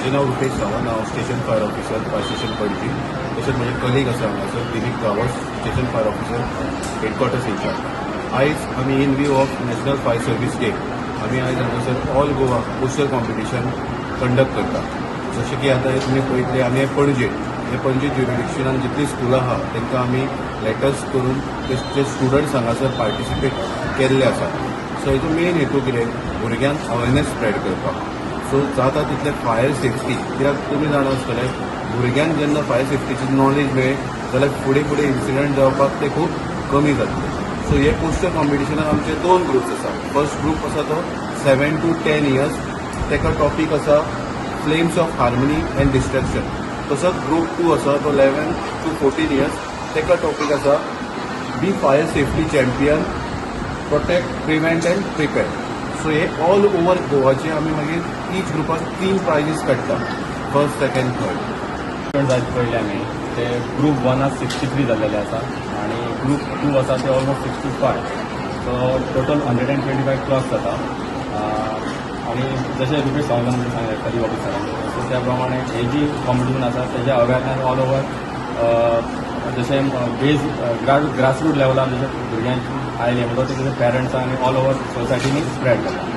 म्हजें नांव रुपेश सावंत. हांव station fire officer, fire station, Panaji. तशेंच म्हजे कलीग आसा हांगासर, Dilip Gawas, station fire officer, headquarters incharge. आयज आमी in view of National Fire Service Day आमी आयज हांगासर all Goa poster competition conduct करता. जशें की आतां हे तुमी पळयतले, आमी हे पणजे, हे पणजे ज्युरिडिक्शनान जितलीं स्कुलां आहा तांकां आमी लेटर्स करून ते जे स्टुडंट्स हांगासर पार्टिसिपेट केल्ले आसा. सो हेजो मेन हेतू कितें? भुरग्यांक अवेरनेस स्प्रेड करपाक. सो जाता तितलें फायर सेफ्टी, कित्याक तुमी जाणा आसतले, भुरग्यांक जेन्ना फायर सेफ्टीची नॉलेज मेळ्ळी जाल्यार फुडें फुडें इन्सिडंट जावपाक ते खूब कमी जातले. सो हे पोस्टर कॉम्पिटिशनान आमचे दोन ग्रुप्स आसा. फर्स्ट ग्रूप आसा तो 7 टू 10 इयर्स, ताका टॉपीक आसा flames of harmony and destruction. तसोच ग्रूप टू आसा तो 11 टू 14 इयर्स, ताका टॉपीक आसा be fire safety champion, protect, prevent and prepare. So hey all over गोवाचे आमी मागीर इच ग्रुपाक तीन प्रायजीस काडटा, फर्स्ट, सेकंड, थर्ड. जायत पळयले आमी, ते ग्रूप वनाक 63 जाल्लेले आसा आनी ग्रूप टू आसा ते almost 65, so total 125 plus जाता. आनी जशें रुपेश सावंतान सांगलें कलीग ऑफिसरान, सो त्या प्रमाणे हे जी कॉम्पिटिशन आसा तेजे अवेरनेस ऑल ओवर, जशें बेज ग्रासरूट लेवलार जशें भुरग्यांक आयले म्हणटकच ते पेरंट्सां आनी ऑल ओवर सोसायटीनी स्प्रेड जाता.